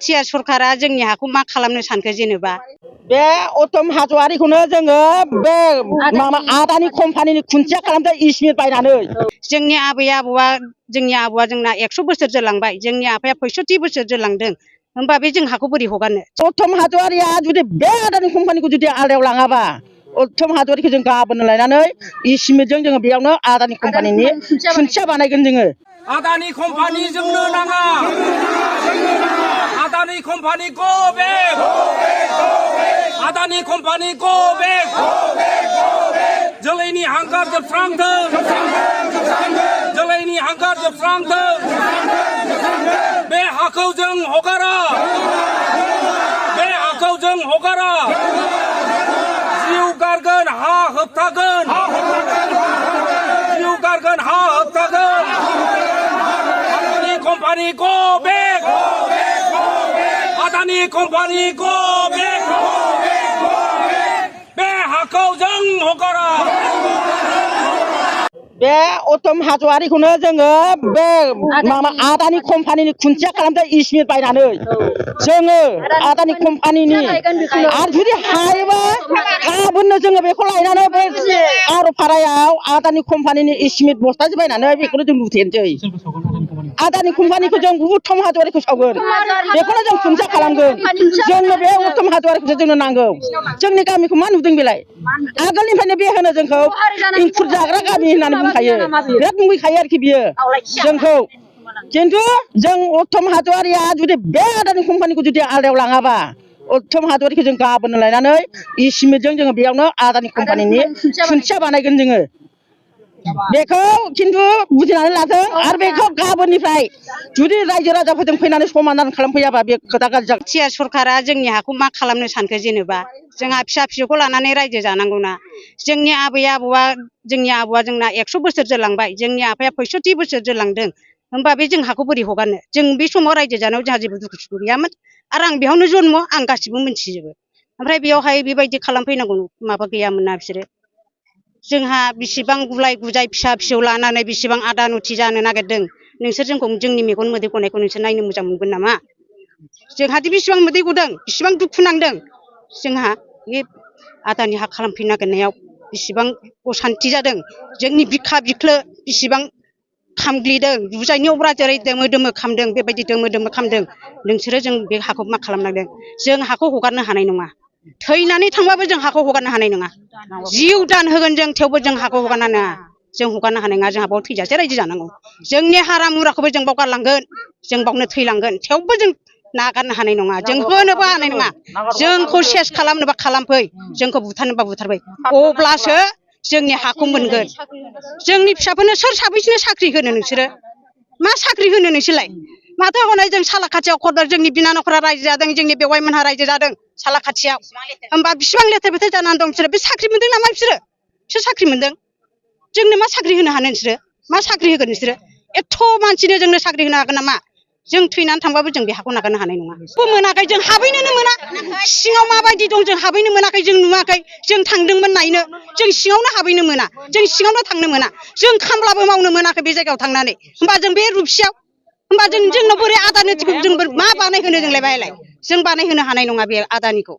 जाथिया सरकारा जोंनि हाखौ मा खालामनो सानखो जेनेबा बे उत्तम हाज'वारिखौनो जोङो बे माबा आदानि कम्पानिनि खुन्थिया खालामदों इस्मिट बायनानै जोंनि आबै आबौआ जोंना 100 बोसोर जोरलांबाय जोंनि आफाया 65 बोसोर जोरलांदों होमबा बे जों हाखौ बोरै हगारनो उत्तम हाज'वारिया जुदि बे आदानि कम्पानिखौ जुदि आलदायाव लाङाबा उत्तम हाज'वारिखौ जों गाबोन लायनानै इस्मिटजों जोङो बेयावनो आदानि कम्पानिनि खुन्थिया बानायगोन जोङो आदानि कम्पानि जोंनो नाङा आदानि कम्पानि गो बेक आदानि कम्पानि गो बेक जोलैनि हांगार जोबस्रांथों जोलैनि हांगार जोबस्रांथों बे हाखौ जों हगारा बे हाखौ जों हगारा जिउ गारगोन हा होबथागोन जिउ गारगोन हा होबथागोन आदानि कम्पानि गो बेक आदानि कम्पानि गो बेक बे हाखौ जों हगारा बे उत्तम हाज'वारिखौनो जोङो बे माबा आदानि कम्पानिनि खुन्थिया खालामदों इस्मिट बायनानै जोङो आदानि कम्पानिनि आरो जुदि हायोबा गाबोननो जोङो बेखौ लायनानै बे आर'फारायाव आदानि कम्पानिनि इस्मिट बस्थासे बायनानै बेखौनो जों लुथेनोसै आदानि कम्पानिखौ जों उत्तम हाज'वारिखौ सावगोन बेखौनो जों खुन्थिया खालामगोन जोंनो बे उत्तम हाज'वारिखौसो जोंनो नांगौ जोंनि गामिखौ मा नुदों बेलाय आगोलनिफ्रायनो बे होनो जोंखौ इंखुर जाग्रा गामि होननानै बुंखायो बिराद बुंखायो आरोखि बियो जोंखौ खिन्थु जों उत्तम हाज'वारिया जुदि बे आदानि कम्पानिखौ जुदि आलदायाव लाङाबा उत्तम हाज'वारिखौ जों गाबोन लायनानै इस्मिटजों जोङो बेयावनो आदानि कम्पानिनि खुन्थिया बानायगोन जोङो बेखौ खिन्थु बुजिनानै लाथों आरो बेखौ गाबोननिफ्राय जुदि रायजो राजाफोरजों फैनानै समाधान खालामफैयाबा बे खोथा गाज्रि जागोन जाथिया सरकारा जोंनि हाखौ मा खालामनो सानखो जेनेबा जोंहा फिसा फिसौखौ लानानै रायजो जानांगौना जोंनि आबै आबौआ जोंना 100 बोसोर जोरलांबाय जोंनि आफाया 65 बोसोर जोरलांदों होमबा बे जों हाखौ बोरै हगारनो जों बे समाव रायजो जानायाव जोंहा जेबो दुखु सुखु गैयामोन आरो आं बेयावनो जन्म आं गासिबो मिन्थिजोबो ओमफ्राय बेयावहाय बेबायदि खालामफैनांगौ माबा गैयामोन ना बिसोरो जोंहा बेसेबां गुलाय गुजाय फिसा फिसौ लानानै बेसेबां आदानुथि जानो नागिरदों नोंसोर जोंखौ जोंनि मेगन मोदै गनायखौ नोंसोर नायनो मोजां मोनगोन नामा जोंहादि बेसेबां मोदै गदों बेसेबां दुखु नांदों जोंहा बे आदानि हा खालामफैनो नागिरनायाव बेसेबां असान्थि जादों जोंनि बिखा बिख्लो बेसेबां खामग्लिदों बुजायनि अब्रा जेरै दोमो दोमो खामदों बेबायदि दोमो दोमो खामदों नोंसोरो जों बे हाखौ मा खालामनांदों जों हाखौ हगारनो हानाय नङा थैनानै थांबाबो जों हाखौ हगारनो हानाय नङा जिउ दान होगोन जों थेवबो जों हाखौ हगारनो हाया जों हगारनो हानाय नङा जोंहा बाव थैजासे रायजो जानांगौ जोंनि हारा मुराखौबो जों बाव गारलांगोन जों बावनो थैलांगोन थेवबो जों नागारनो हानाय नङा जों होनोबो हानाय नङा जोंखौ सेस खालामनोबा खालामफै जोंखौ बुथारनोबा बुथारफै अब्लासो जोंनि हाखौ मोनगोन जोंनि फिसाफोरनो सोर साबैसोनो साख्रि होनो नोंसोरो मा साख्रि होनो नोंसोरलाय माथो हनै जों सालाखाथियाव खरदर जोंनि बिनानावफोरा रायजो जादों जोंनि बेवाइमोनहा रायजो जादों सालाखाथियाव होमबा बिसिबां लेथेर फेथेर जानानै दं बिसोरो बे साख्रि मोनदों नामा बिसोर साख्रि मोनदों जोंनो मा साख्रि होनो हानो नोंसोरो मा साख्रि होगोन नोंसोरो एथ' मानसिनो जोंनो साख्रि होनो हागोन नामा जों थैनानै थांबाबो जों बे हाखौ नागारनो हानाय नङा मोनाखै जों हाबैनोनो मोना सिङाव माबायदि दं जों हाबैनो मोनाखै जों नुवाखै जों थांदोंमोन नायनो जों सिङावनो हाबैनो मोना जों सिङावनो थांनो मोना जों खामलाबो मावनो मोनाखै बे जायगायाव थांनानै होमबा जों बे रुपसियाव होमबा जों जोंनाव बोरै आदानिखौ जों मा बानायहोनो जोंलाय बाहायलाय जों बानायहोनो हानाय नङा बे आदानिखौ